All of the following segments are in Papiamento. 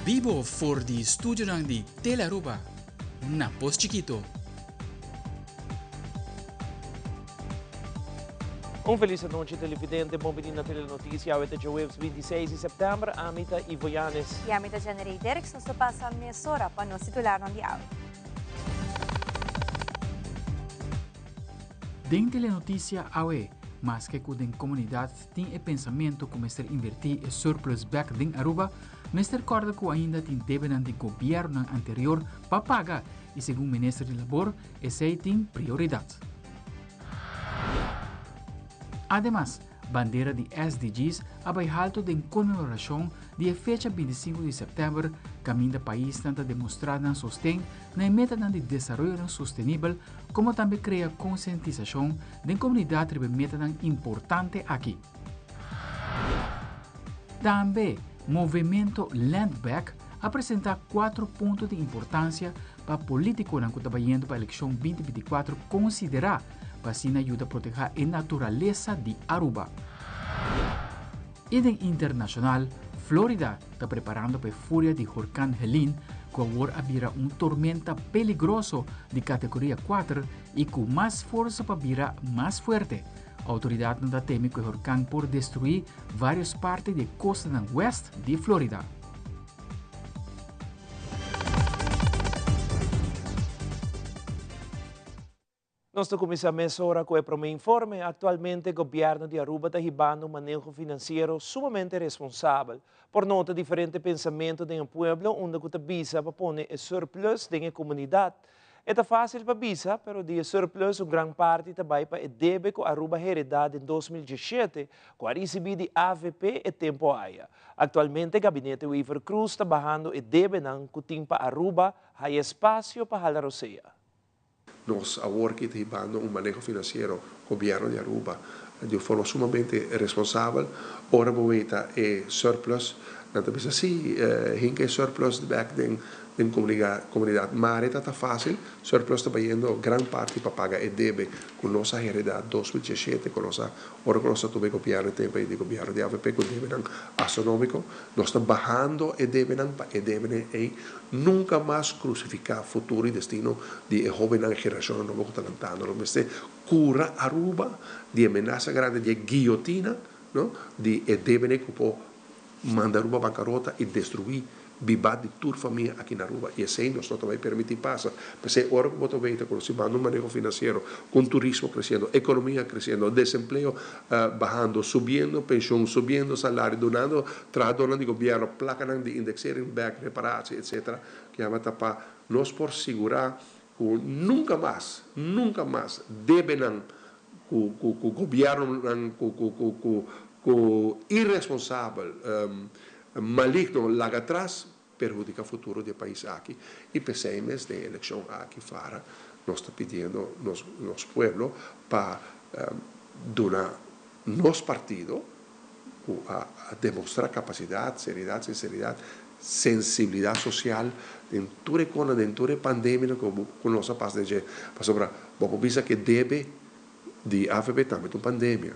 Bibo for di studionan di Telearuba na Pos Chikito. Un feliz anochi televidente, bon bini na Telenoticia, awe ta djaweps 26 di september, ami ta Ivo Yanes. Y ami ta Jennerey Dirks, nos ta pasa mesora pa nos titularnan di awe. Den Telenoticia awe, maske cu den comunidad tin e pensamento cu mester inverti e surplus bek den Aruba, mester corda cu ainda tin debenan di gobiernonan anterior pa paga y segun Minister di Labor esey tin prioridad. Ademas, bandera di SDGs a bai halto den konmemorashon di e fecha 25 di sèptèmber kaminda paisnan ta demostrá nan sosten na e metanan di desaroyonan sostenibel komo tambe krea konsientisashon den komunidat riba e metanan importante aki. Tambe Movemento Landback a presentá kuatro punto di importansia pa polítikonan ku ta bayendo pa elekshon 2024 konsiderá pa asina yuda protehá e naturalesa di Aruba. I den internashonal, Florida ta preparando pa e furia di horkan Helene ku awor a bira un tormenta peligroso di kategoria kuater i ku mas forsa pa bira mas fuerte. Outoridatnan ta teme ku e horkan por destruí vários parti di e kostanan wèst di Florida. Nos ta cuminsa mesora cu e prome informe. Actualmente Gobierno di Aruba ta hibando un maneho financiero sumamente responsabel. Por nota diferente pensamento den e pueblo unda cu ta bisa pa pone e surplus den e comunidad. E ta facil pa bisa, pero di e surplus un gran parti ta bay pa e debe cu Aruba hereda den 2017 cu a ricibi di avp e tempo aya. Actualmente Gabinete Wever-Croes ta bahando e debenan cu tin pa Aruba haya espacio pa hala rosea. Nos awor ki ta hibando un maneho financiero, Gobierno di Aruba, di un forma sumamente responsabel. Ora bo weta e surplus, nan ta bisa si, hinca e surplus bek den den comunidad. Mare ta ta facil, surplus ta bayendo gran parti pa paga e debe cu nos a hereda 2017 cu nos a, ora cu nos a tuma e gobierno e tempo ey di gobierno di avp cu debenan astronomico. Nos ta bahando e debenan pa e debenan ey nunca mas crucifica futuro y destino di e hobennan, e generacionnan nobo cu ta lantando. Nos mester cura Aruba di e menasa grandi di e guillotina, no, di e debenan cu por manda Aruba bancarota y destrui biba di tur famia aki na Aruba. Y esey nos no ta bay permiti pasa. P'esey ora cu bo ta weta cu nos tin banda un maneho financiero, cu un turismo creciendo, economia creciendo, desempleo bahando, subiendo pension, subiendo salario, dunando trahadornan di gobierno placanan di indexering bek, reparatie, etcetera, cu yama ta pa nos por sigura cu nunca mas, nunca mas debenan cu cu cu gobiernonan cu cu cu cu cu irresponsabel, maligno laga atras perhudica futuro di e pais aki y p'esey mes den e eleccion aki Fara nos ta pidiendo nos nos pueblo pa duna nos partido cu a demostra capacidad, seriedad, sinceridad, sensibilidad social den tur e cona, den tur e pandemianan cu cu nos a pasa den dje pasobra bo por bisa cu e debe di avp tambe ta un pandemia,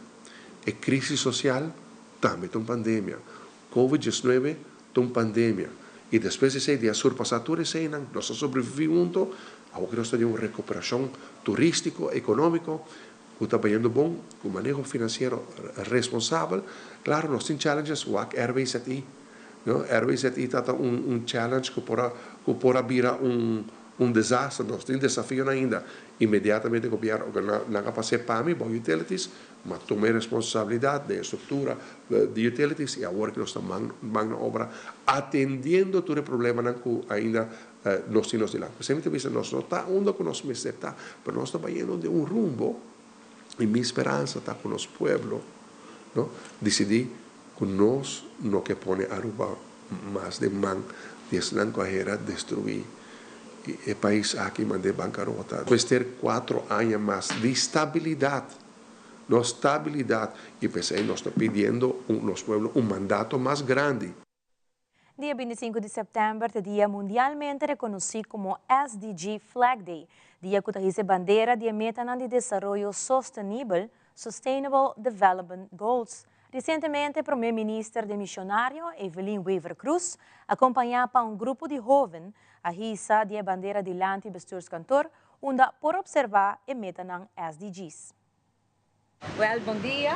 e crisis social tambe ta un pandemia, Covid 19 ta un pandemia y despues di esey di a surpasa tur eseynan, nos a sobrevivi hunto, awor nos ta den un recuperacion turistico, economico cu ta bayendo bon, cu maneho financiero responsabel. Claro nos tin challenges, wak RWZI, no? RWZI ta ta un un challenge cu por a cu por a bira un un desaster, nos tin desafionan ainda. Inmediatamente gobierno, nan a pas'e pa mi, bo utilities, Ma tuma e responsabilidad den e structura di utilities y awor cu nos ta man man na obra atendiendo tur e problemanan cu ainda nos tin nos dilanti. P'esei mi ta bisa nos no ta unda cu nos mester ta, pero nos ta bayendo den un rumbo y mi speransa ta cu nos pueblo no dicidi cu nos no ke pone Aruba mas den man di esnan cu a hera destrui e pais aki mand'e bancarota. Mester cuatro aña mas di stabilidad. Nos stabilidad y p'esey nos ta pidiendo nos pueblo un mandato mas grandi. Dia 25 di sèptèmber ta dia mundialmente rekonosí komo SDG Flag Day, dia ku ta hisa e bandera di e metanan di desaroyo sostenibel, Sustainable Development Goals. Recientemente, Prome Minister demisionario Evelyn Wever-Croes, acompaña pa un grupo di hoben, a hisa di e bandera dilanti bestuurskantoor, unda por observa e metanan SDGs. Wel, bon dia.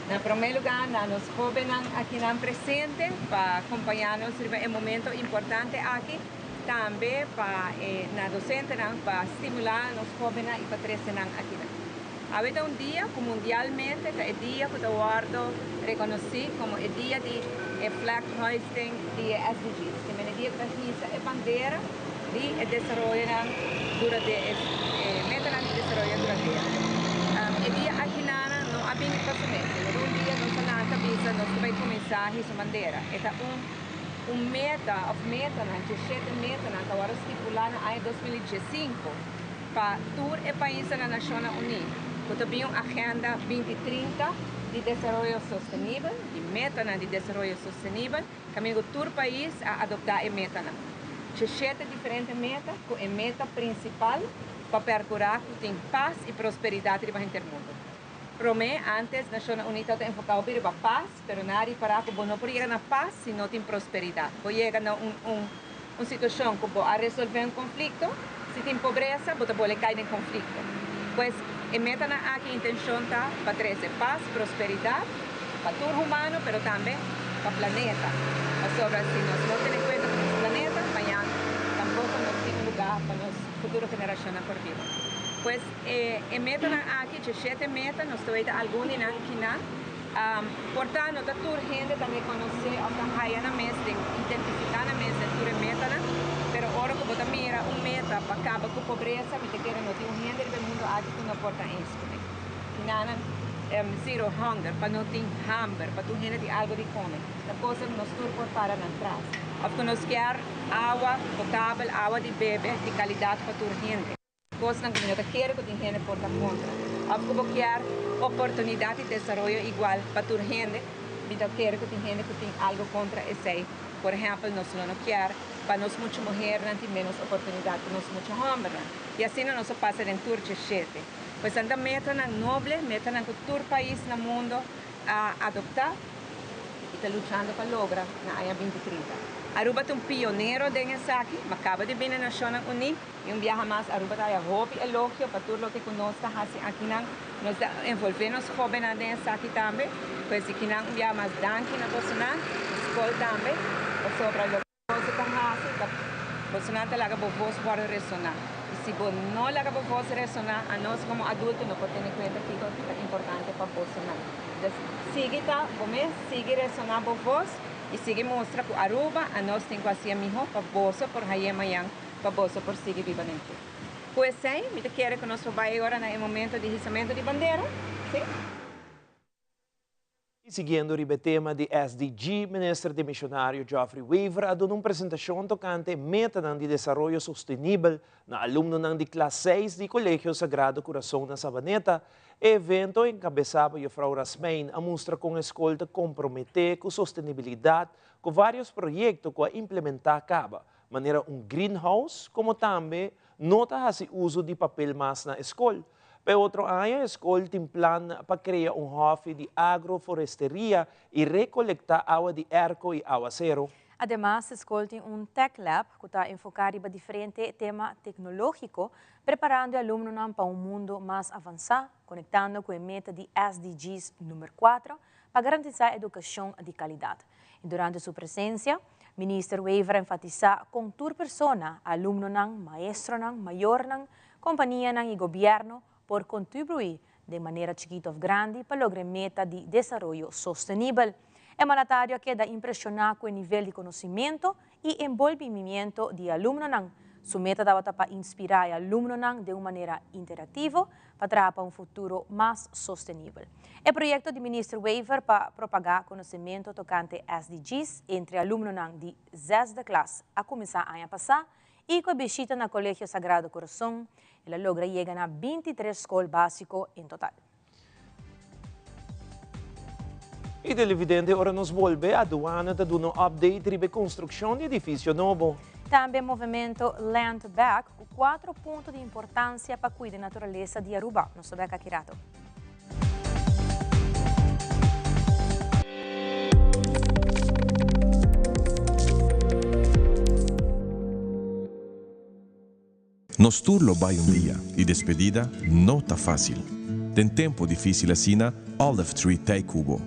Na prome lugar, na nos hobennan akinan presente pa acompaña nos riba e momento importante aki. Tambe pa e na docentenan pa stimula nos hobennan y pa trece nan akinan. Awe ta un dia cu mundialmente ta e dia cu ta wordo reconoci como e dia di e flag hoisting di e SDGs. Ke men e dia cu ta hisa e bandera di e desaroyonan duradero, e metanan di desaroyo duradero. E dia akinana no a bini pa su mes. No ta un dia nos a lanta bisa nos ta bay cuminsa hisa un bandera. E ta un un meta of metanan, diesshete metanan ta wordo stipula na aña 2015. Pa tur e paisnan na Nashonnan Uní ku ta bin un Agenda 2030 di Desaroyo Sostenibel, di Metanan di Desaroyo Sostenibel, kaminda ku tur pais a adoptá e metanan. Dsheshete diferente meta ku e meta prinsipal pa perkurá ku tin pas i prosperidat riba henter mundu. Promé, ántes Nashonnan Uní tabata enfoká hopi riba pas, pero nan a ripará ku bo no por yega na pas si no tin prosperidat. Bo yega na un un. Un situashon ku bo a resolvé un konflikto, si tin pobresa bo ta bole kai den konflikto. Pues, e metanan aki intenshon ta pa trese pas, prosperidat pa tur humano pero tambe pa planeta. Pasobra si nos no tene kuenta ku nos planeta, mañan tampoko nos tin un lugá pa nos futuro generashonnan por biba. Pues, e e metanan aki, djeshete meta, nos ta weta algun di nan kinan. Por ta, no ta tur hende ta rekonosé òf ta haya nan mes den identifiká nan mes den tur e metanan, pero ora ku bo ta mira un meta pa kaba ku pobresa, mi ta kere no tin un hende riba e mundu aki ku no por ta eens kuné. Kinanan zero hunger, pa no tin hamber, pa tur hende tin algu di kome, ta kosnan ku nos tur por para nan tras. Òf ku nos kier awa potabel, awa di bebe di kalidat pa tur hende. Kosnan ku mi no ta kere ku tin hende por ta kontra. Òf ku bo kier oportunidat di desaroyo igual pa tur hende, mi ta kere ku tin hende ku tin algu kontra esei. Por ehèmpel, nos lo no kier pa nos mucha muhernan tin ménos oportunidat ku nos mucha hòmbernan. I asina nos a pasa den tur djeshete. Pues nan ta metanan noble, metanan ku tur pais na mundo a adoptá. y ta luchando pa logra na aña 2030. Aruba ta un pionero den esaki, ma caba di bini Nacionnan Uní y un biaha mas Aruba ta haya hopi elogio pa tur loke cu nos ta haci akinan. Nos ta envolve nos hobennan den esaki tambe, pues di kinan un biaha mas danki na bosonan, na scol tambe, pasobra loke boso ta haci ta bosonan ta laga bo voz worde resona y si bo no laga bo voz resona anos como adulto no por tene cuenta kico ta importante pa bosonan. Dus sigui ta bo mes, sigui resona bo voz y sigui mustra cu Aruba anos tin cu haci'e miho pa boso por haye mañan, pa boso por sigui biba den dje. Cu esey mi ta kere cu nos por bay ora na e momento di hisamento di bandera, si? Y siguiendo riba e tema di SDG, Minister Demisionario Geoffrey Wever a duna un presentacion tocante metanan di desaroyo sostenibel na alumnonan di klas seis di Colegio Sagrado Curason na Sabaneta. E evento, encabesa pa Juffrouw Rasmijn, a mustra con e scol ta compromete cu sostenibilidad cu varios proyecto cu a implementa caba, manera un greenhouse, como tambe no ta haci uzo di papel mas na e scol. Pa e otro aña e skol tin plan pa krea un hòfi di agroforesteria i rekolektá awa di èrko i awasero. Ademas e skol tin un Tech Lab ku ta enfoká riba diferente tema teknológiko, preparando e alumnonan pa un mundu mas avansá, konektando ku e meta di SDGs number kuater pa garantisá edukashon di kalidat. I durante su presensia, Minister Wever a enfatisá kon tur persona, alumnonan, maestronan, mayornan, Kompanianan i gobièrnu por kontribuí den manera chikitu òf grandi pa logra e meta di desaroyo sostenibel. E mandatario a keda impreshoná ku e nivel di konosimentu i enbolbimiento di e alumnonan. Su meta tabata pa inspirá e alumnonan den un manera interaktivo pa traha pa un futuro mas sostenibel. E proyekto di Minister Wever pa propagá konosementu tokante SDGs entre alumnonan di zesde klas a kuminsá aña pasá I ku e bishita na Kolegio Sagrado Kurason, el a logra yega na 23 skol básiko en total. I televidente, ora nos bolbe, Aduana ta duna un update riba e konstrukshon di edifisio nobo. Tambe movemento Land Back ku kuatro punto di importansia pa kuida naturalesa di Aruba. Nos ta bek aki rato. Nos tur lo bai un dia y despedida no ta facil. Den tempo dificil asina, Olive Tree t'ey cu bo.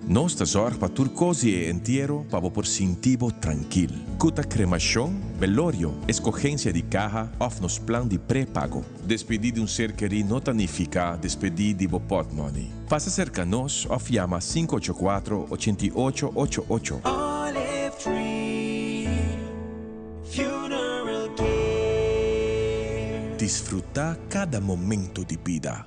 Nos ta zorg pa tur cos di e entiero pa bo por sinti bo trankil. Cu ta cremacion, belorio, escogencia di caha of nos plan di prepago. Despedi di un ser kerí no ta nifica despedi di bo potmoney. Pasa cerca nos of yama sinku ocho kuatro, ochenta i ocho, ocho ocho. Olive Tree Funeral Care. Disfruta cada momento di bida.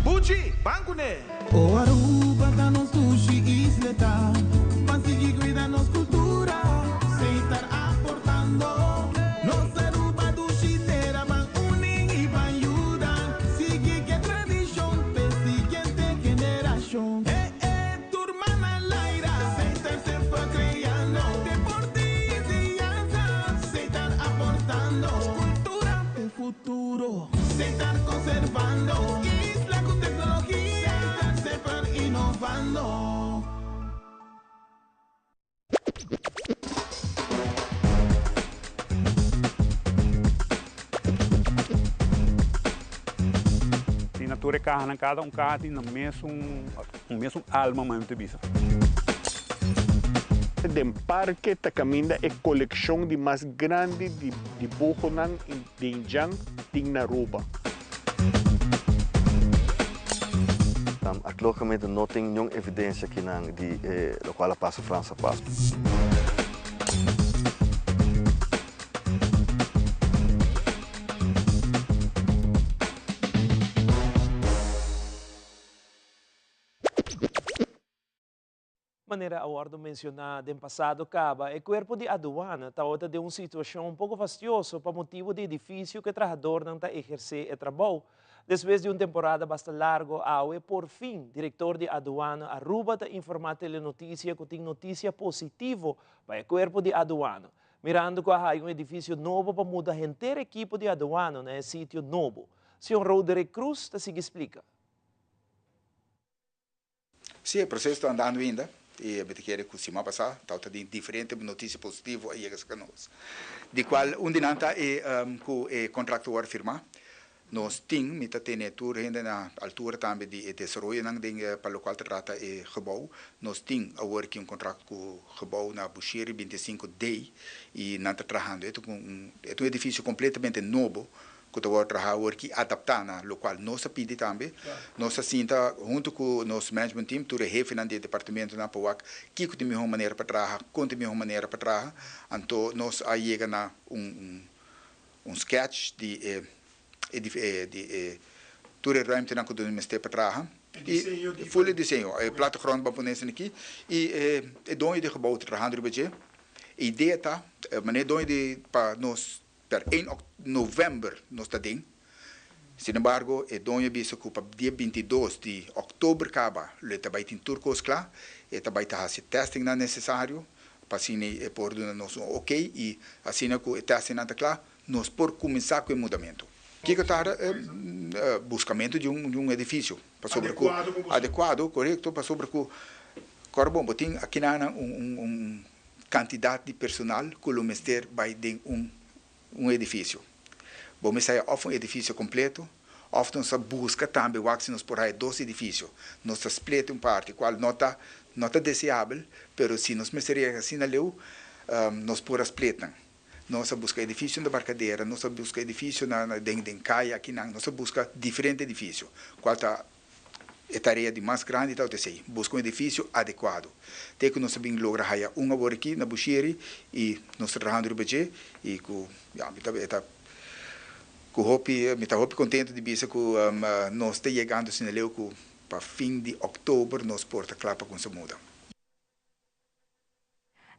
Buchi, ban kuné! O Aruba ta nos dushi isleta, ban sigui cuida nos cultura, Setar aportando. Nos Aruba dushi tera, ban uni y ban yuda, sigui cu e tradicion p'e siguiente generacion. Eh eh, tur man al aire, Setar semper creando, deporte y enseñanza, Setar aportando, cultura p'e futuro. Setar conservando isla cu tecnologia. Setar semper innovando. Tin na tur e cahanan, cada un caha tin nan mesun un mesun alma mami ta bisa. Den parke ta caminda e coleccion di mas grandi di dibuhonan di indjan tin na Aruba. Arkeologicamente no tin niun evidencia kinan di e locual a pasa Frans a pasa. Manera a wòrdu menshoná den pasado kaba, e kuerpo di aduana tabata den un situashon un poko fastioso pa motibu di edifisio ku e trahadornan ta ehersé e trabou. Despues di un temporada basta largo awe por fin direktor di Aduana Aruba ta informá Telenotisia ku tin notisia positivo pa e kuerpo di aduana, mirando ku a haya un edifisio nobo pa muda henter ekipo di aduana na e sitio nobo. Señor Roderick Cruz ta sigui splika. Sí, e proceso ta andando ainda y mi ta kere cu siman pasa tabata tin diferente noticia positivo a yega cerca nos, di cual un di nan ta e cu e contracto worde firma. Nos tin, mi ta tene tur hende na altura tambe di e desaroyonan den pa locual ta trata e gebouw. Nos tin awor aki un contract cu gebouw na Bushiri binti i sinku D y nan ta trahando. E ta un edificio completamente nobo ku ta wòrdu trahá awor ki adaptá na lokual nos a pidi tambe. Nos a sinta huntu ku nos management team, tur e hefenan di e departamentonan pa wak kiko ta e mihó manera pa traha, kon ta e mihó manera pa traha. Anto nos a yega na un un sketch di e di e tur e ruimtenan ku nos mester pa traha. I full e diseño, e plattegrond ban pone esaki aki i e doño di e gebou ta trahando riba dje. E idea ta, manera e doño di pa nos Per ein november nos ta den. Sin embargo, e doño a bisa ku pa dia 22 di òktober kaba lo e ta bai tin tur kos kla. E ta bai ta hasi testingnan nesesario pa asina e por duna nos un ok i asina ku e testingnan ta kla nos por kuminsá ku e mudamentu. Kiko ta buskamentu di un edifisio pasobra ku adekuado, korekto, pasobra ku kòrda bon bo tin akinanan un kantidat di personal ku lo mester bai den un un edifisio. Bo mester haya òf un edifisio kompleto òf nos ta buska tambe wak si nos por haya dos edifisio. Nos ta split un parti kual no ta no ta deseabel, pero si nos mester yega asina leu nos por a split nan. Nos a buska edifisio na Barcadera, nos a buska edifisio na den den kaya akinan, nos a buska diferente edifisio kual ta E tarea di mas grandi ta otc, busca un edificio adecuado. Te cu nos a bin logra haya un awor aki na Bushiri y nos ta trahando riba dje y cu, ya, mi ta, e ta cu hopi, mi ta hopi contento di bisa cu nos ta yegando asina leu cu pa fin di october nos por ta cla pa cuminsa muda.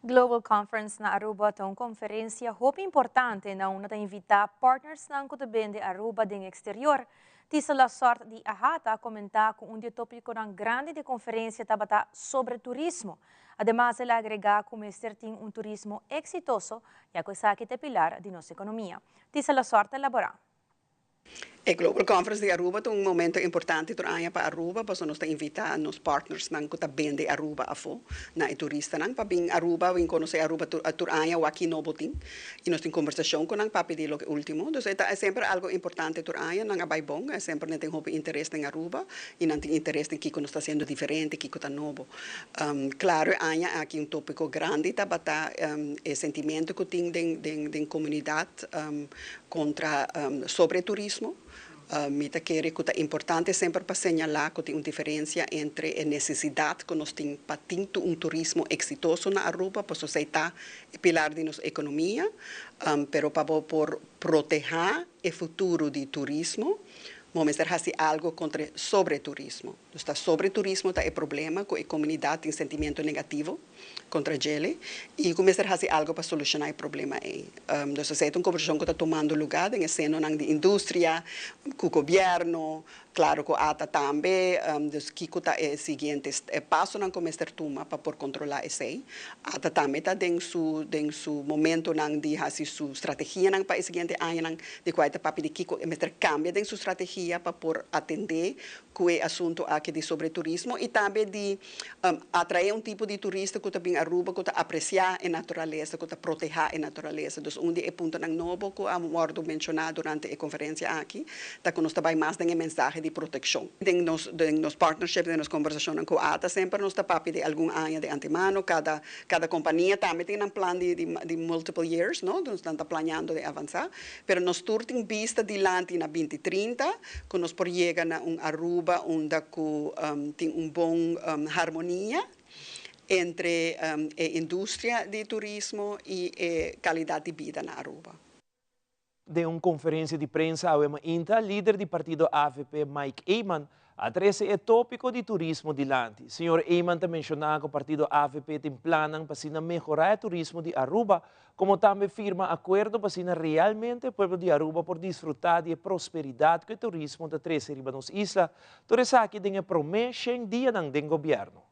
Global Conference na Aruba ta un conferencia hopi importante na unda ta invita partnersnan cu ta bende Aruba den exterior. Tisa Lasort di AHATA a comenta cu un di e topiconan grandi di e conferencia tabata sobre turismo. Ademas el a agrega cu mester tin un turismo exitoso ya cu esaki ta e pilar di nos economia. Tisa Lasort ta elabora. E Global Conference di Aruba ta un momento importante tur aña pa Aruba, pasobra nos ta invita nos partnersnan cu ta bende Aruba afo na e turistanan pa bin Aruba, bin conoce Aruba tur tur aña wak ki nobo tin y nos tin conversacion cu nan papia di loke ultimo. Dus e ta semper algo importante tur aña, nan a bay bon, e semper nan tin hopi interes den Aruba y nan tin interes den kico nos ta haciendo diferente, kico ta nobo. Claro e aña aki un topico grandi tabata e sentimento cu tin den den den comunidad Contra sobre turismo, mi ta kere cu ta importante semper pa señala cu tin un diferencia entre e necesidad cu nos tin pa tin un turismo exitoso na Aruba, pasobra esey ta e pilar di nos economia, pero pa bo por proteha e futuro di turismo, bo mester haci algo contra e sobre turismo. Dus ta sobre turismo ta e problema cu e comunidad tin sentimento negativo contra djele y cu mester haci algo pa soluciona e problema ey. Dus esey ta un conversacion cu ta tumando lugar den e senonan di industria, cu gobierno, claro cu ata tambe, dus kico ta e siguiente pasonan cu mester tuma pa por controla esey. Ata tambe ta den su den su momentonan di haci su strategianan pa e siguiente añanan, di cual e ta papia di kico e mester cambia den su strategia pa por atende cu e asunto aki di sobre turismo y tambe di atrae un tipo di turista cu ta bin Aruba cu ta aprecia e naturalesa, cu ta proteha e naturalesa. Dus un di e puntonan nobo cu a wordo menciona durante e conferencia aki ta cu nos ta bay mas den e mensahe di proteccion. Den nos den nos partnership, den nos conversacionnan cu ata semper nos ta papia di algun aña di antemano, cada cada compania tambe tin nan plan di di multiple years, no, dus nan ta planeando di avansa, pero nos tur tin bista dilanti na binti trinta, ku nos por yega na un Aruba unda ku tin un bon harmonia entre e industria di turismo i e kalidat di bida na Aruba. Den un konferensia di prensa awe mainta, lider di partido avp Mike Eman a trese e tópiko di turismo dilanti. Señor Eman ta menshoná ku partido avp tin plannan pa asina mehorá e turismo di Aruba Como tambe firma acuerdo pa asina realmente e pueblo di Aruba por disfruta di e prosperidad cu e turismo ta trece riba nos isla, tur esaki den e prome shen dianan den gobierno.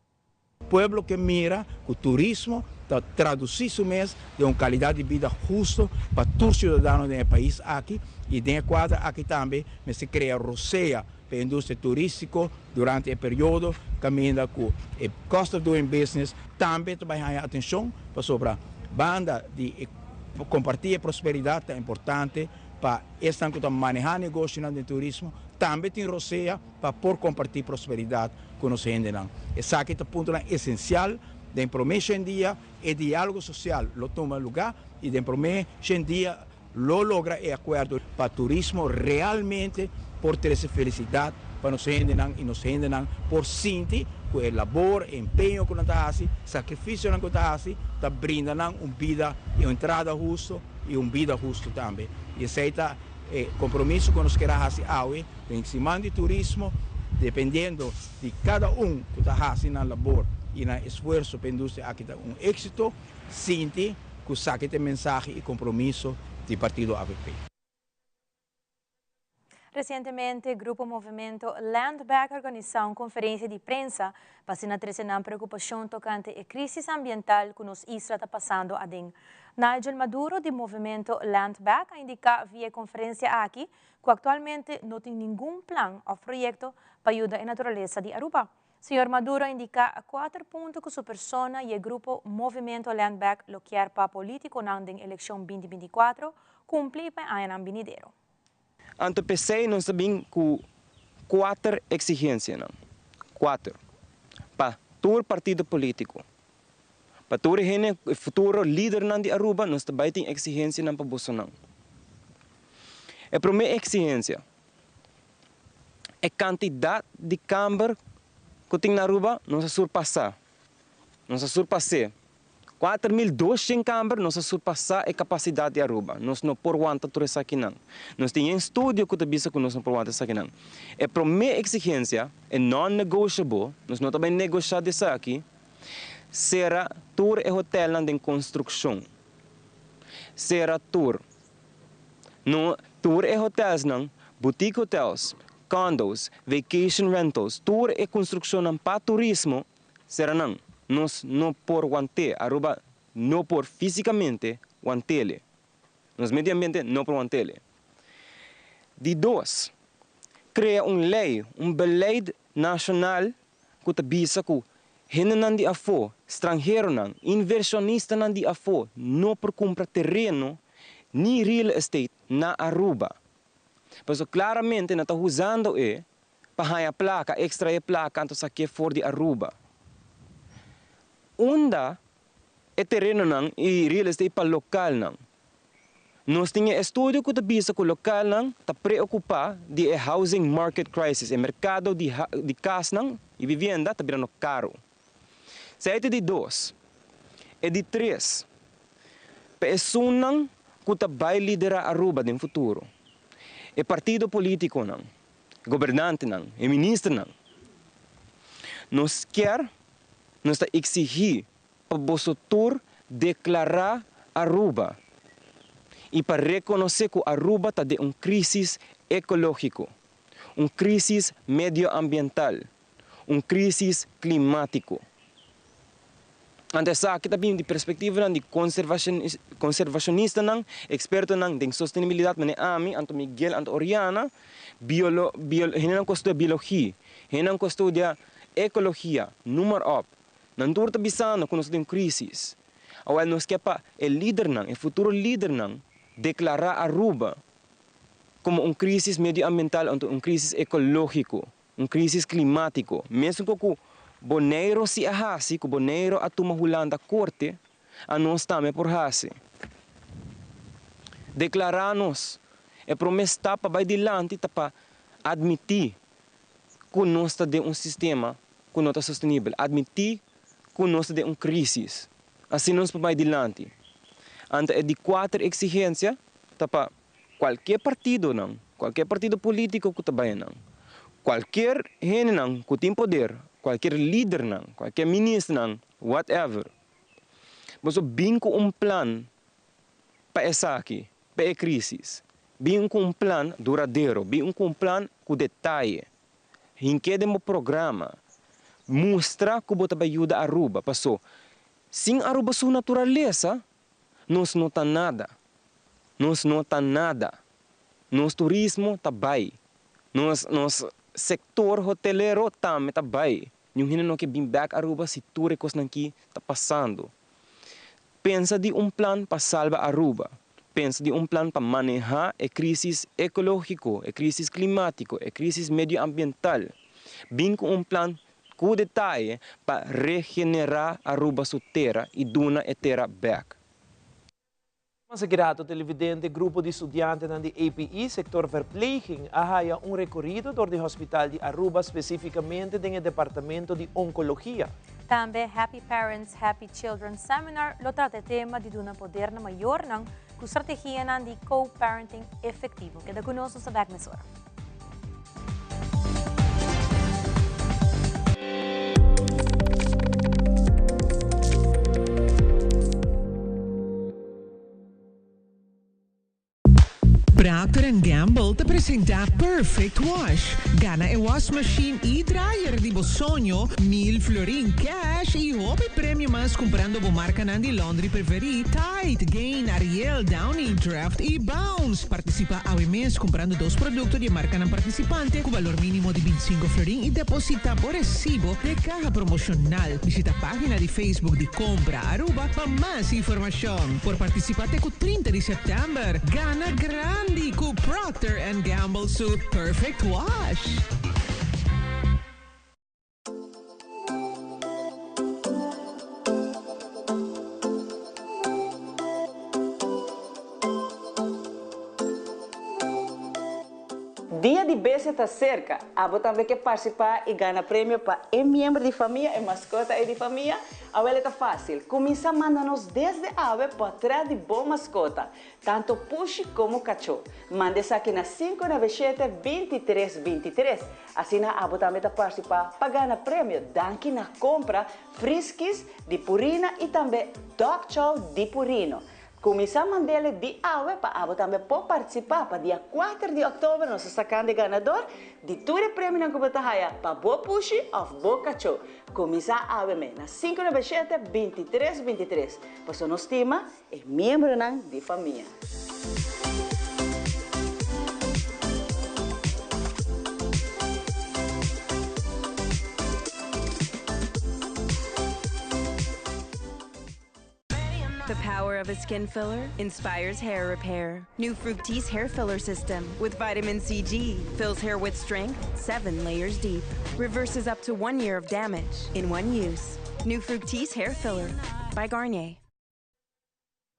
Pueblo ke mira cu turismo ta traduci su mes den un calidad di bida husto pa tur ciudadano den e pais aki y den e cuadra aki tambe mester crea rosea pa e industria turistico durante e periodo caminda cu e cost of doing business tambe ta bay haya atencion pasobra banda di e comparti e prosperidad ta importante pa esnan cu ta maneha negocionan den turismo tambe tin rosea pa por comparti prosperidad cu nos hendenan. Esaki ta puntonan esencial den prome shen dia e dialogo social lo tuma lugar y den prome shen dia Lo logra e akuerdo pa turismo realmente por trese felisidat pa nos hendenan i nos hendenan por sinti ku e labor, e empeño ku nan ta hasi, sakrifisionan ku ta hasi ta brinda nan un bida i un entrada husto i un bida husto tambe. I esei ta e kompromiso ku nos kier a hasi awe den siman di turismo, dependiendo di kada un ku ta hasi nan labor i nan esfuerso pa e industria aki ta un éksito. Sinti cu saki ta e mensahe y compromiso di partido avp. Recientemente Grupo Movimento Land Back a organisa un conferencia di prensa pa asina trece nan preocupacion tocante e crisis ambiental cu nos isla ta pasando aden. Nigel Maduro di Movimento Land Back a indica via e conferencia aki cu actualmente no tin ningun plan of proyecto pa yuda e naturalesa di Aruba. Señor Maduro a indica cuater punto cu su persona y e grupo Movimento Land Back lo kier pa politiconan den eleccion 2024 cumpli pa e añanan binidero. Anto p'esei nos ta bin ku kuater eksigensianan, kuater, pa tur partido polítiko, pa tur e hende, e futuro lidernan di Aruba, nos ta bai tin eksigensianan pa bosonan. E promé eksigensia. E kantidat di kamber ku tin na Aruba nos a surpasá. Nos a surpas'é. 4200 kamber nos a surpasá e kapasidat di Aruba. Nos no por wanta tur esakinan. Nos tin e estudio ku ta bisa ku nos no por wanta esakinan. E promé eksigensia, e non-negotiable, nos no ta bai negoshá di esaki, sera tur e hotelnan den konstrukshon. Sera tur. No, tur e hotelsnan, boutique hotels, condos, vacation rentals, tur e construccionnan pa turismo sera nan. Nos no por want'é, Aruba no por fisicamente want'ele. Nos medio ambiente no por want'ele. Di dos. Krea un lei, un beleid nashonal ku ta bisa ku hendenan di afó, stranheronan, invershonistanan di afó no por kumpra tereno ni real estate na Aruba. Pasobra klaramente nan ta usando e pa haña plaka, ekstraé plaka anto sak'é for di Aruba. Unda e terenonan i real estate pa lokalnan? Nos tin e estudio ku ta bisa ku lokalnan ta preokupá di e housing market crisis, e merkado di di kasnan i vivienda ta birando karu. Esei ta e di dos. E di tres, pa esunnan ku ta bai liderá Aruba den futuro, e partido polítikonan, e gobernantenan, e ministernan, nos kier, nos ta eksigí pa boso tur deklará Aruba i pa rekonosé ku Aruba ta den un krísis ekológiko, un krísis medioambiental, un krísis klimátiko. Anto esaki ta bini di perspektivanan di konservashonistanan, ekspertonan den sostenibilidat manera ami, anto Miguel, anto Oriana, biolo, hendenan ku a studia biologia, hendenan ku a studia ekologia, noem maar op. Nan tur ta bisando ku nos ta den un krísis. Awel nos ke pa e lidernan, e futuro lidernan, deklará Aruba komo un krísis medioambiental anto un krísis ekológiko, un krísis klimátiko. Mesun ku ku Boneiru si a hasi, ku Boneiru a tuma Hulanda korte, anos tambe por hasi. Deklará nos. E promé stap pa bai dilanti ta pa admití ku nos ta den un sistema ku no ta sostenibel, admití ku nos ta den un krísis. Asina nos por bai dilanti. Anto e di kuater eksigensia ta pa kualke partidonan, kualke partido polítiko ku ta bai nan, kualker hendenan ku tin poder, kualker lidernan, kualker ministernan, whatever, boso bin ku un plan pa esaki, pa e krísis. Bin ku un plan duradero, bin ku un plan ku detaye. Hink'é den bo programa. Mustra ku bo ta bai yuda Aruba, paso sin Aruba su naturalesa nos no ta nada. Nos no ta nada. Nos turismo ta bai. Nos nos sektor hotelero tambe ta bai. Niun hende no ke bin bèk Aruba si tur e kosnan aki ta pasando. Pensa di un plan pa salba Aruba. Pensa di un plan pa manehá e krísis ekológiko, e krísis klimátiko, e krísis medioambiental. Bin ku un plan ku detaye pa regenerá Aruba su tera i duna e tera bèk. Mas grato televidente, grupo di studiantenan di APE, sector verpleging, a haya un recorido door di Hospital di Aruba, specificamente den e departamento di oncologia. Tambe Happy Parents, Happy Children Seminar lo trata e tema di duna poder na mayornan ku strategianan di co-parenting efectivo. Keda ku nos, nos ta bek mesora. Procter and Gamble ta presenta Perfect Wash. Gana e wasmachine y dryer di bo soño, mil florin cash y hopi premio mas cumprando bo marcanan di laundry preferi, Tide, Gain, Ariel, Downy, Draft y Bounce. Participa awe mes cumprando dos producto di e marcanan participante cu balor minimo di binticinco florin y deposita bo recibo den e caha promocional. Bishita pagina di Facebook di Compra Aruba pa mas informacion. Por participa te cu 30 di september. Gana grandi cu Procter and Gamble su Perfect Wash! Dia di Bestia ta serka! Abo tambe ke partisipá i gana premio pa e miembro di famia, e maskota ei di famia? Awel e ta fásil, kuminsá manda nos desde awe pòtrèt di bo maskota, tantu pushi komo kachó. Manda esaki na 597 23 23. Asina abo tambe ta partisipá pa gana premio danki na kompra Friskies di Purina i tambe Dog Chow di Purino. Kuminsá mand'ele di awe pa abo tambe por partisipá pa dia kuater di òktober nos ta sakando e ganador di tur e premionan ku bo ta haya pa bo pushi òf bo kachó. Kuminsá awe me na 597 23 23 pasobra nos stima e miembronan di famia. power of a skin filler inspires hair repair. New Fructis hair filler system with vitamin CG fills hair with strength seven layers deep. Reverses up to one year of damage in one use. New Fructis hair filler by Garnier.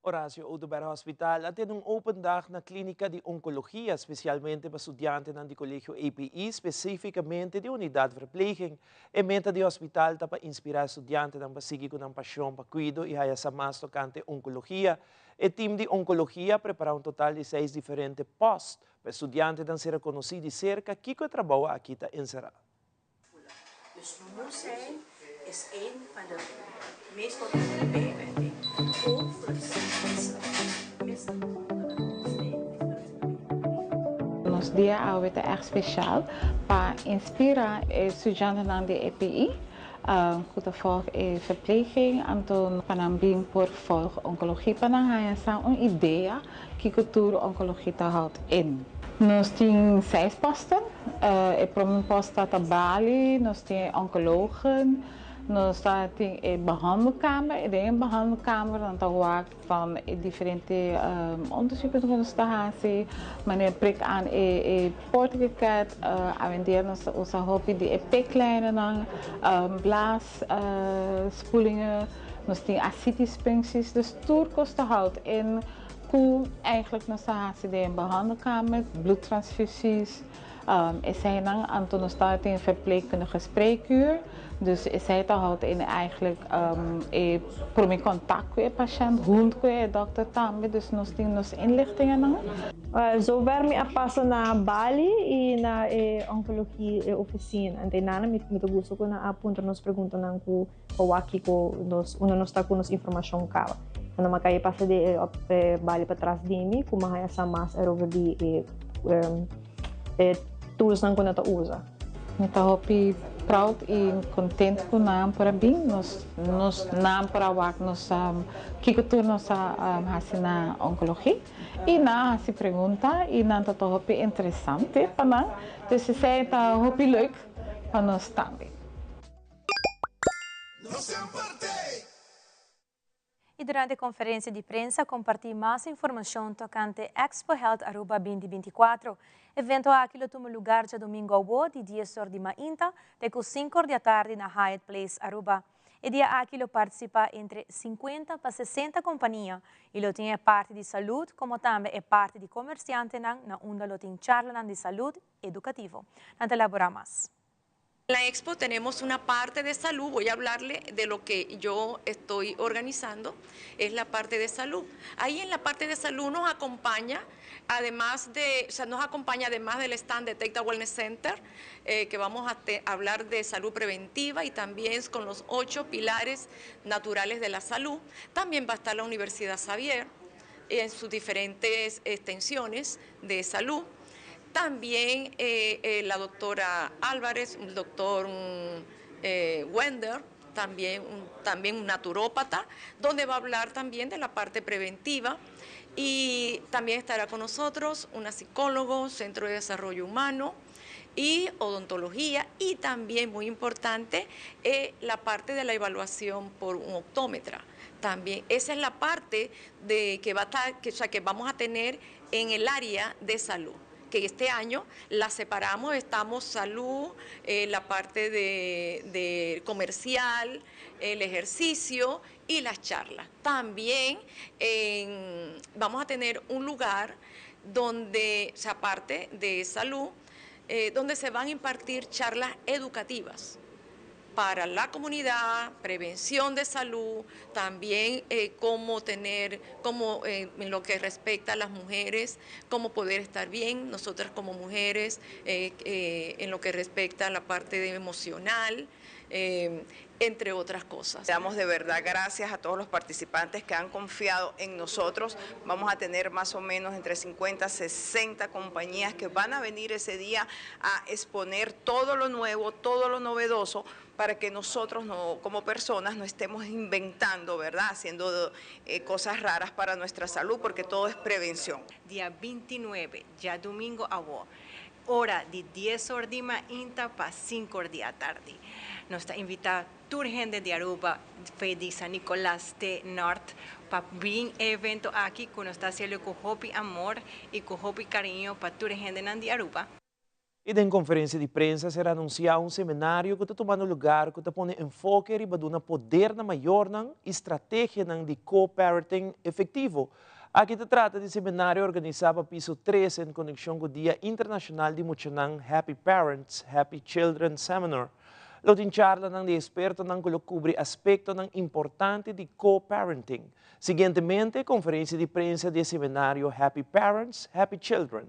Horacio Oduber Hospital a tene un open dag na Clinica di Oncologia, specialmente pa studiantenan di Colegio API, specificamente di Unidad Verpleging. E meta di hospital ta pa inspira studiantenan pa sigui cu nan pasion pa cuido y haya sa mas tocante oncologia. E team di oncologia a prepara un total di seis diferente post pa e studiantenan ser conoci di cerca kico e trabou aki ta encera. Dus moe zijn is een van de meest voorkomende bijwerking. Ook voor de Nos dia awe ta ègt spesial pa inspirá e studiantenan di EPI ku ta volg e verpleging anto pa nan bin por volg onkologie pa nan haña sa un idea kiko tur onkologie ta houdt in. Nos tin seis posten. E prome post ta ta bali, nos tin e onkologen, nos ta tin e behandelkamer i den e behandelkamer nan ta wak van e diferente onderzoeken ku nos ta hasi, manera prik aan e e poortgeket, awendia nos ta usa hopi di e piklijnennan, blaas spoelingen, nos tin ascitispuncties, dus tur kos ta houdt in. Ku eigenlijk nos ta hasi den behandelkamer, bloedtransfusies, eseinan, anto nos ta tin verpleegkundige spreekuur, dus esei ta houdt in eigenlijk e prome kontakt ku e pashènt hunt ku e dòkter tambe, dus nos tin nos inlichtingennan. Zover mi a pasa na Bali i na e oncologie e oficina. Ente nana mi ta gusta ku nan a puntra nos preguntanan ku Pa wak kiko nos, unda nos ta ku nos informashon kaba. Unda mi a kai pasa di e e bali patras di mi ku mi a haña sa mas erover di e e toolsnan ku nan ta usa. Mi ta hopi proud i kontent ku nan por a bin. Nos nos nan por a wak nos kiko tur nos a hasi na onkologi i nan a hasi pregunta i nan ta ta hopi interesante pa nan. Dus esei ta hopi leuk pa nos tambe. Y durante conferencia di prensa a comparti mas informacion tocante Expo Health Aruba 2024. Evento aki lo tuma lugar djadomingo awo di dies or di mainta te cu cinco or di atardi na Hyatt Place Aruba. E dia aki lo participa entre 50 pa 60 compania y lo tin e parti di salud como tambe e parti di comerciantenan na unda lo tin charlanan di salud educativo. Nan ta elabora mas. En la expo tenemos una parte de salud, voy a hablarle de lo que yo estoy organizando, es la parte de salud. Ahí en la parte de salud nos acompaña, además de, o sea, nos acompaña además del stand de Tecta Wellness Center, eh, que vamos a hablar de salud preventiva y también con los ocho pilares naturales de la salud. También va a estar la Universidad Xavier en sus diferentes extensiones de salud. También eh, eh, la doctora Álvarez, el doctor mm, eh, Wender, también un, también un naturópata, donde va a hablar también de la parte preventiva. Y también estará con nosotros una psicólogo, Centro de Desarrollo Humano y odontología y también, muy importante, la parte de la evaluación por un optómetra. También esa es la parte de que, va a que, o sea, que vamos a tener en el área de salud que este año la separamos, estamos salud, eh, la parte de, comercial, el ejercicio y las charlas. También vamos a tener un lugar donde, o sea, aparte de salud, eh, donde se van a impartir charlas educativas para la comunidad, prevención de salud, también eh, cómo tener, cómo eh, en lo que respecta a las mujeres, cómo poder estar bien nosotras como mujeres, eh, en lo que respecta a la parte de emocional, entre otras cosas. Damos de verdad gracias a todos los participantes que han confiado en nosotros. Vamos a tener más o menos entre 50 y 60 compañías que van a venir ese día a exponer todo lo nuevo, todo lo novedoso, para que nosotros no, como personas no estemos inventando, ¿verdad? Haciendo eh, cosas raras para nuestra salud, porque todo es prevención. Dia 29, djadumingu awor, ora di dies or di mainta pa sinku or di atardi. Nos ta invitá tur hende di Aruba, fe di San Nicolas te Nort, pa bin e evento aki ku nos ta hasiendo ku hopi amor i ku hopi kariño pa tur e hendenan di Aruba. I den konferensia di prensa ser anunsiá un seminario ku ta tumando lugar ku ta pone enfoke riba duna poder na mayornan i strategianan di co-parenting efektivo. Aki ta trata di seminario organisá pa Piso Tres en konekshon ku Dia Internashonal di Muchanan Happy Parents, Happy Children Seminar. Lo tin charlanan di ekspertonan ku lo kubri aspektonan importante di co-parenting. Siguientemente, konferensia di prensa di e seminario Happy Parents, Happy Children.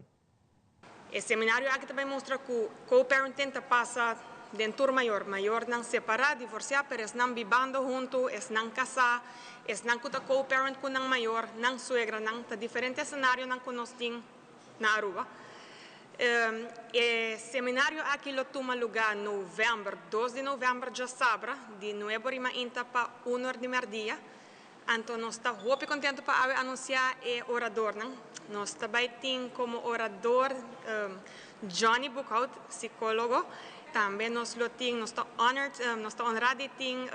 E seminario aki ta bai mustra ku co-parenting ta pasa den tur mayor, mayornan separá, divorsiá, pero esnan bibando huntu, esnan kasá, esnan ku ta co-parent ku nan mayor, nan suegranan, ta diferente esenarionan ku nos tin na Aruba. E seminario aki lo tuma lugá novèmber, dos di novèmber djasabra, di nuebe or i mainta pa un or di mèrdia. Anto nos ta hopi contento pa awe anuncia e oradornan. Nos ta bay tin como orador Johnny Boekhoudt, psicologo. Tambe nos lo tin, nos ta honored, nos ta honra di tin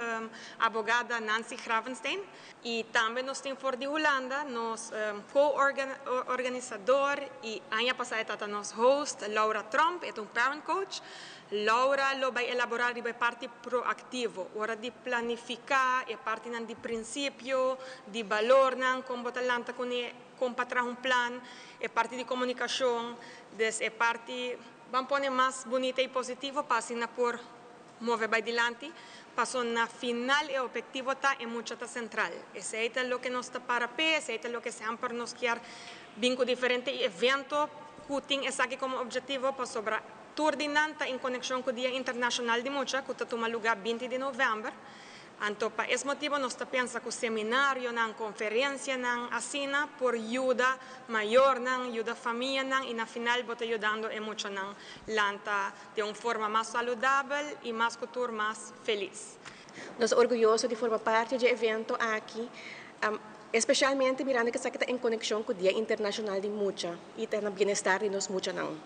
abogada Nancy Gravenstein. Y tambe nos tin for di Hulanda nos co-organisador y aña pasa e tata nos host Laura Tromp, e ta un parent coach. Laura lo bai elaborá riba e parti proaktivo, ora di planifiká e partinan di prinsipio, di balornan, kon bo ta lanta kuné, kon pa traha un plan, e parti di komunikashon, des e parti ban pone mas bunita i positivo pa asina por move bai dilanti, paso na final e ophetivo ta e mucha ta sentral. Esei ta loke nos ta para p'e, esei ta loke semper nos kier bin ku diferente evento ku tin esaki komo ophetivo pasobra Tur di nan ta en konekshon ku Dia Internashonal di Mucha ku ta tuma lugá binti di novèmber. Anto pa es motibu nos ta pensa ku seminarionan, konferensianan asina por yuda mayornan, yuda famianan i na final bo ta yudando e muchanan lanta den un forma mas saludabel i mas ku tur mas felis. Nos ta orguyoso di forma parti dje evento aki, espeshalmente mirando ku esaki ta en konekshon ku Dia Internashonal di Mucha i ta na bienestar di nos muchanan.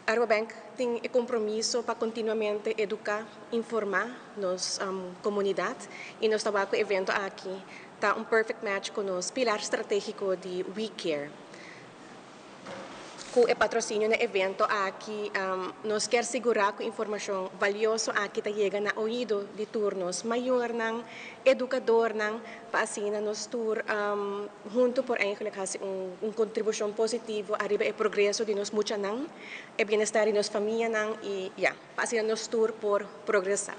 Aruba Bank tin e compromiso pa continuamente educa, informa nos comunidad y nos ta wak cu e evento aki ta un perfect match cu nos pilar strategico di We Care. Cu e patrocinio na e evento aki nos kier sigura cu informacion valioso aki ta yega na oido di tur nos mayornan, educadornan pa asina nos tur Hunto por eigenlijk haci un contribucion positivo ariba e progreso di nos muchanan, e bienestar di nos famianan y ya, pa asina nos tur por progresa.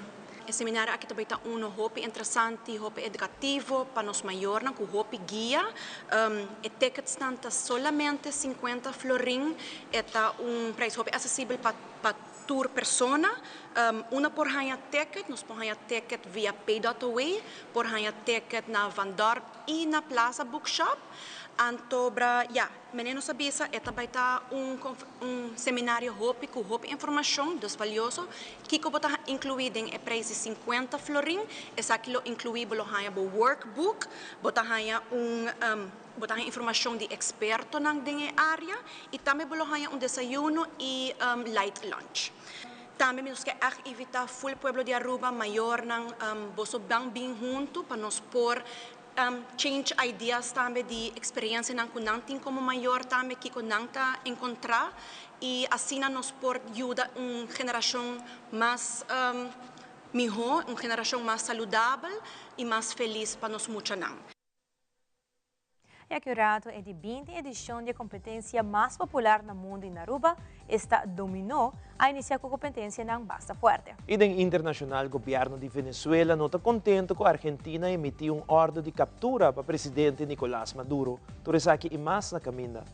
E seminario aki ta bay ta uno hopi interesante, hopi educativo pa nos mayornan cu hopi guia. E ticketsnan ta solamente cincuenta florin, e ta un prijs hopi accesibel pa pa tur persona. Unda por haña ticket? Nos por haña ticket via Paydotaway, por haña ticket na Van Dorp i na Plaza Bookshop. Antobra ya, mene nos a bisa e ta bai ta un un seminario hopi ku hopi informashon, dus valioso. Kiko bo ta inkluí den e preis di sinkuenta florin? Esaki lo inkluí bo lo haña bo workbook, bo ta haña un bo ta haña informashon di ekspertonan den e área i tambe bo lo haña un desayuno i light lunch. Tambe mi nos ke ègt invitá ful pueblo di Aruba, mayornan, boso ban bin huntu pa nos por change ideas tambe di eksperensianan ku nan tin komo mayor tambe, kiko nan ta enkontrá i asina nos por yuda un generashon mas mihó, un generashon mas saludabel i mas felis pa nos muchanan. E aki un rato e di binti edicion di e competencia mas popular na mundo y na Aruba, esta Dominó, a inicia cu competencianan basta fuerte. Y den internacional gobierno di Venezuela no ta contento cu Argentina a emiti un ordo di captura pa presidente Nicolas Maduro. Tur esaki y mas na caminda.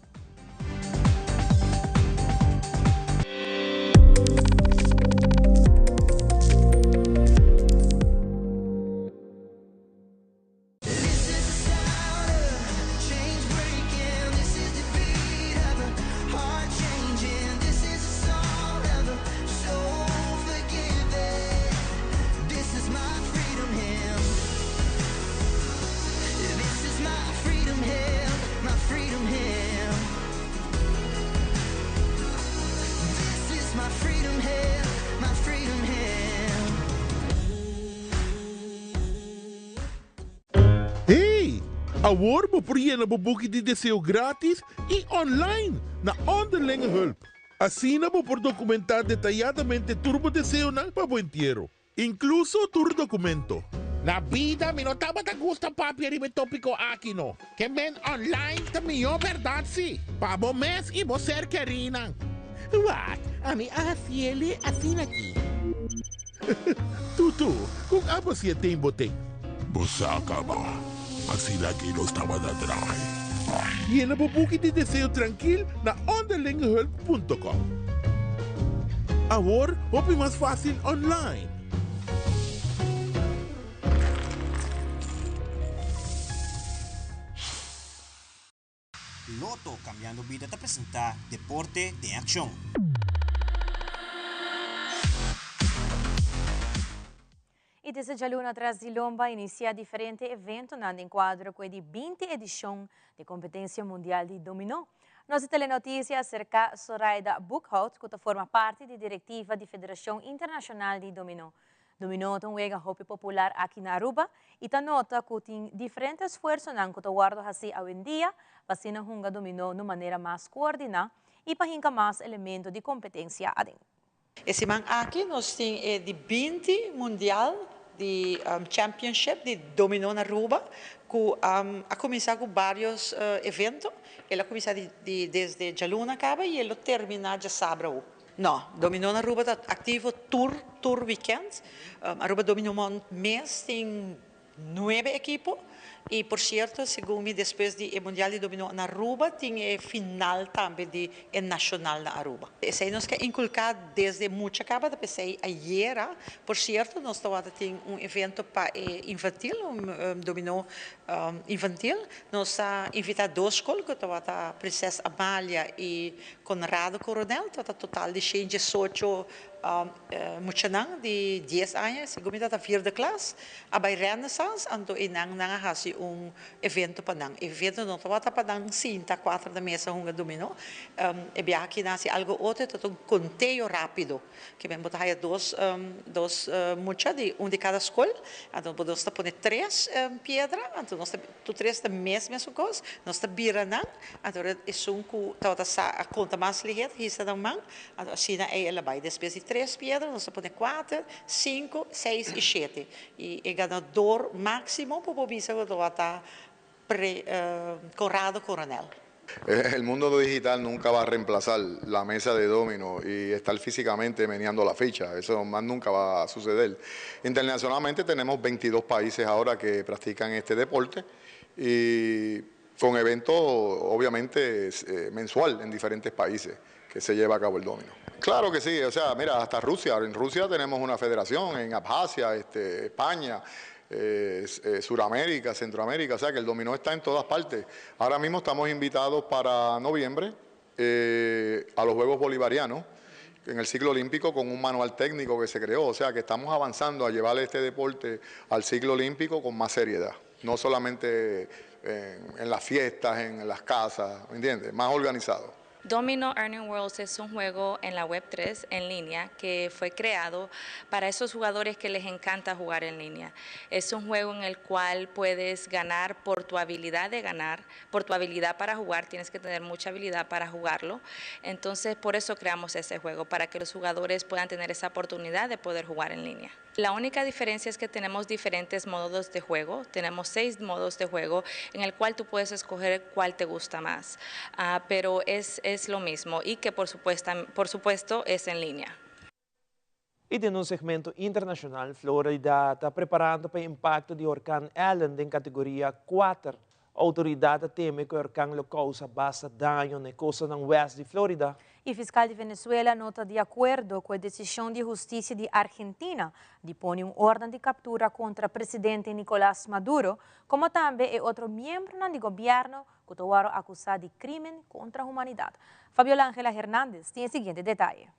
Awor bo por yena bo buki di deseo gratis y online na Onderlinge Hulp. Asina bo por documenta detayadamente tur bo deseonan pa bo entiero, incluso tur documento. Na bida mi no tabata gusta papia riba e topico aki no. Ke men online ta mihó bèrdat si, pa bo mes i bo ser kerinan. Wak, ami a hasiele asina aki. Tutu, kon abo si e ten bo ten? Bo sa kaba, asina aki nos tabata trahe. Yena bo buki di deseo trankil na onderlingehulp punto com. Awor hopi mas fásil online. Lotto Cambiando Bida ta presenta Deporte den Accion. Y desde djaluna tras di lomba a inicia diferente eventonan den cuadro cu e di 20 edicion di Competencia Mundial di Dominó. Nos di Telenoticia a acerca Soraida Boekhout cu ta forma parti di directiva di Federacion Internacional di Dominó. Dominó ta un wega hopi popular aki na Aruba y ta nota cu tin diferente esfuerzonan cu ta wordo haci awendia pa asina hunga dominó na un manera mas coordina y pa hinca mas elemento di competencia aden. E siman aki nos tin e di 20 Mundial di Championship di Dominó na Aruba cu a cuminsa cu varios evento. El a cuminsa di desde djaluna caba y el lo termina djasabra awo. No, Dominó na Aruba ta activo tur tur weekend. Aruba Dominó Month mes tin nuebe ekipo y por cierto segun mi despues di e Mundial di Dominó na Aruba tin e final tambe di e Nacional na Aruba. Esey nos ke inculca desde mucha caba ta pesey ayera por cierto nos tawata tin un evento pa e infantil un dominó infantil nos a invita dos scol cu tawata Prinses Amalia y Conrado Coronel tabata total di shen diesocho muchanan di dies aña, segun mi tabata vierde klas, a bai Renaissance, anto einan nan a hasi un evento pa nan. E evento no tabata pa nan sinta kuater na mesa hunga dominó, e biaha aki nan hasi algo otro, e tabata un konteo rápido, ke men bo ta haya dos dos mucha di un di kada skol, anto bo nos ta pone tres piedra, anto nos ta Tur tres ta mes mesun kos, nos ta bira nan, anto ora esun ku tabata sa a konta mas lihe ta hisa nan man, anto asina ei el a bai. Despues di tres piedra nos ta pone kuater, sinku, seis i shete. I e ganador máksimo por por bisa ku tabata Pre Conrado Coronel. El mundo digital nunca va a reemplazar la mesa de domino y estar físicamente meneando la ficha. Eso más nunca va a suceder. Internacionalmente tenemos 22 países ahora que practican este deporte y con eventos obviamente eh, mensual en diferentes países que se lleva a cabo el domino. Claro que sí, o sea, mira, hasta Rusia, en Rusia tenemos una federación, en Abjasia, este, España, eh, eh, Suramérica, Centroamérica, o sea que el dominó está en todas partes. Ahora mismo estamos invitados para noviembre eh, a los Juegos Bolivarianos en el ciclo olímpico con un manual técnico que se creó, o sea que estamos avanzando a llevar este deporte al ciclo olímpico con más seriedad, no solamente en, en las fiestas, en las casas, ¿me entiendes? Más organizado. Domino Earning Worlds es un juego en la Web 3 en línea que fue creado para esos jugadores que les encanta jugar en línea. Es un juego en el cual puedes ganar por tu habilidad de ganar, por tu habilidad para jugar, tienes que tener mucha habilidad para jugarlo. Entonces, por eso creamos ese juego, para que los jugadores puedan tener esa oportunidad de poder jugar en línea. La única diferencia es que tenemos diferentes modos de juego, tenemos seis modos de juego en el cual tú puedes escoger cuál te gusta más, ah, pero es, es lo mismo y que por supuesto, por supuesto es en línea. Y den un segmento internacional, Florida ta preparando pa e impacto di horcan Allen den categoria 4. Autoridad ta teme cu e horcan lo causa basta daño na e costanan west di Florida. E fiscal di Venezuela no ta di acuerdo cu e decision di husticia di Argentina di pone un orden di captura contra presidente Nicolas Maduro, como tambe e otro miembronan di gobierno cu ta worde acusa di crimen contra humanidad. Fabiola Angela Hernandez tin e siguiente detaye.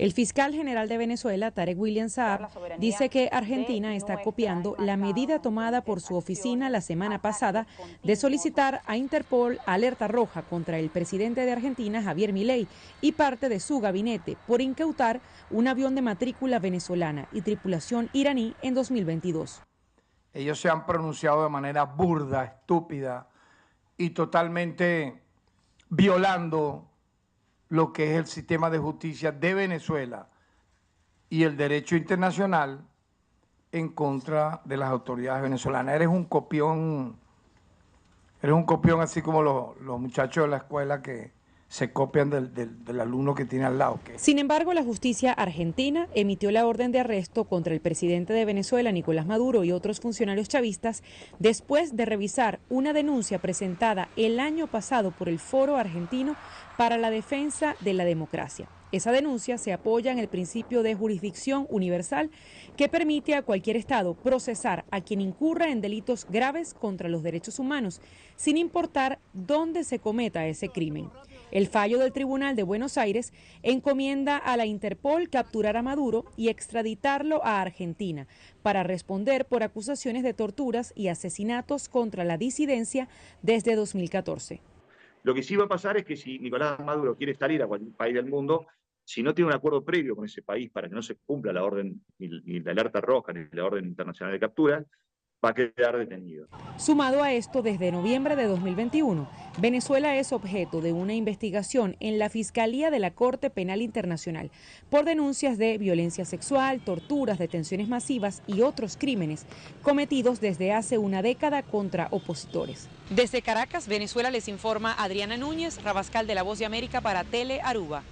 El fiscal general de Venezuela, Tarek William Saab, dice que Argentina está copiando la medida tomada por su oficina la semana pasada de solicitar a Interpol alerta roja contra el presidente de Argentina, Javier Milei, y parte de su gabinete por incautar un avión de matrícula venezolana y tripulación iraní en 2022. Ellos se han pronunciado de manera burda, estúpida y totalmente violando lo que es el sistema de justicia de Venezuela y el derecho internacional en contra de las autoridades venezolanas. Eres un copión, eres un copión así como los, los muchachos de la escuela que se copian del, del, alumno que tiene al lado. Sin embargo, la justicia argentina emitió la orden de arresto contra el presidente de Venezuela, Nicolás Maduro, y otros funcionarios chavistas después de revisar una denuncia presentada el año pasado por el Foro Argentino para la Defensa de la Democracia. Esa denuncia se apoya en el principio de jurisdicción universal que permite a cualquier Estado procesar a quien incurra en delitos graves contra los derechos humanos, sin importar dónde se cometa ese crimen. El fallo del Tribunal de Buenos Aires encomienda a la Interpol capturar a Maduro y extraditarlo a Argentina para responder por acusaciones de torturas y asesinatos contra la disidencia desde 2014. Lo que sí va a pasar es que si Nicolás Maduro quiere salir a cualquier país del mundo, si no tiene un acuerdo previo con ese país para que no se cumpla la orden, ni, la alerta roja, ni la orden internacional de captura, va a quedar detenido. Sumado a esto, desde noviembre de 2021, Venezuela es objeto de una investigación en la Fiscalía de la Corte Penal Internacional por denuncias de violencia sexual, torturas, detenciones masivas y otros crímenes cometidos desde hace una década contra opositores. Desde Caracas, Venezuela les informa Adriana Núñez, Rabascal de La Voz de América para Tele Aruba.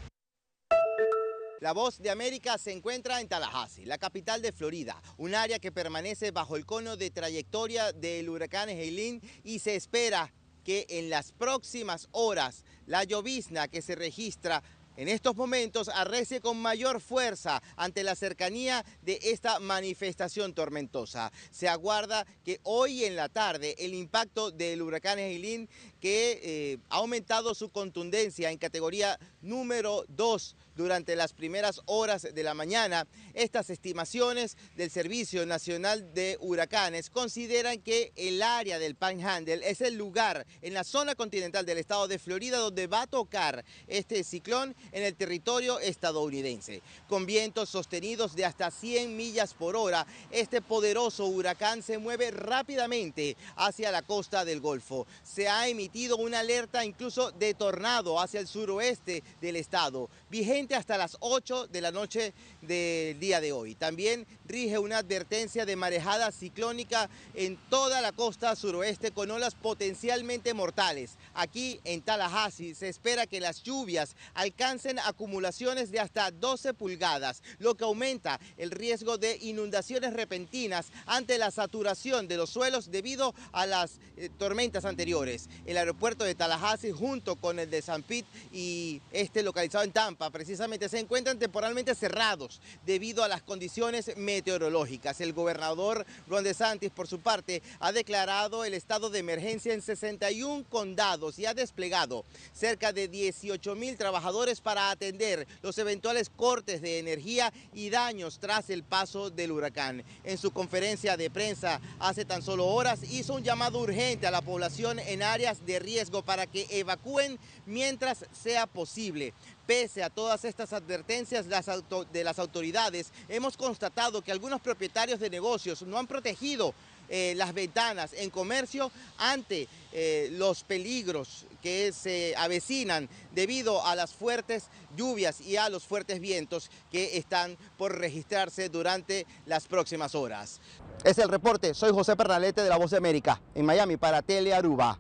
La Voz de América se encuentra en Tallahassee, la capital de Florida, un área que permanece bajo el cono de trayectoria del huracán Helene y se espera que en las próximas horas la llovizna que se registra en estos momentos arrecie con mayor fuerza ante la cercanía de esta manifestación tormentosa. Se aguarda que hoy en la tarde el impacto del huracán Helene, que eh, ha aumentado su contundencia en categoría número 2 durante las primeras horas de la mañana, estas estimaciones del Servicio Nacional de Huracanes consideran que el área del Panhandle es el lugar en la zona continental del estado de Florida donde va a tocar este ciclón en el territorio estadounidense. Con vientos sostenidos de hasta 100 millas por hora, este poderoso huracán se mueve rápidamente hacia la costa del Golfo. Se ha emitido una alerta incluso de tornado hacia el suroeste del estado, vigente hasta las 8 de la noche del día de hoy. También rige una advertencia de marejada ciclónica en toda la costa suroeste con olas potencialmente mortales. Aquí en Tallahassee se espera que las lluvias alcancen acumulaciones de hasta 12 pulgadas, lo que aumenta el riesgo de inundaciones repentinas ante la saturación de los suelos debido a las eh, tormentas anteriores. El aeropuerto de Tallahassee junto con el de San Pete y este localizado en Tampa precisamente se encuentran temporalmente cerrados debido a las condiciones meteorológicas. El gobernador Ron DeSantis, por su parte, ha declarado el estado de emergencia en 61 condados y ha desplegado cerca de 18 mil trabajadores para atender los eventuales cortes de energía y daños tras el paso del huracán. En su conferencia de prensa hace tan solo horas hizo un llamado urgente a la población en áreas de riesgo para que evacúen mientras sea posible. Pese a todas estas advertencias de las autoridades, hemos constatado que algunos propietarios de negocios no han protegido eh, las ventanas en comercio ante eh, los peligros que se avecinan debido a las fuertes lluvias y a los fuertes vientos que están por registrarse durante las próximas horas. Es el reporte. Soy José Pernalete de La Voz de América en Miami para Tele Aruba.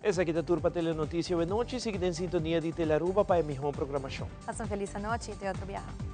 Esaki ta tur pa Telenoticia awe nochi, sigui den sintonia di Tele Aruba pa e miho programacion. Pasa un feliz anochi y te otro biaha.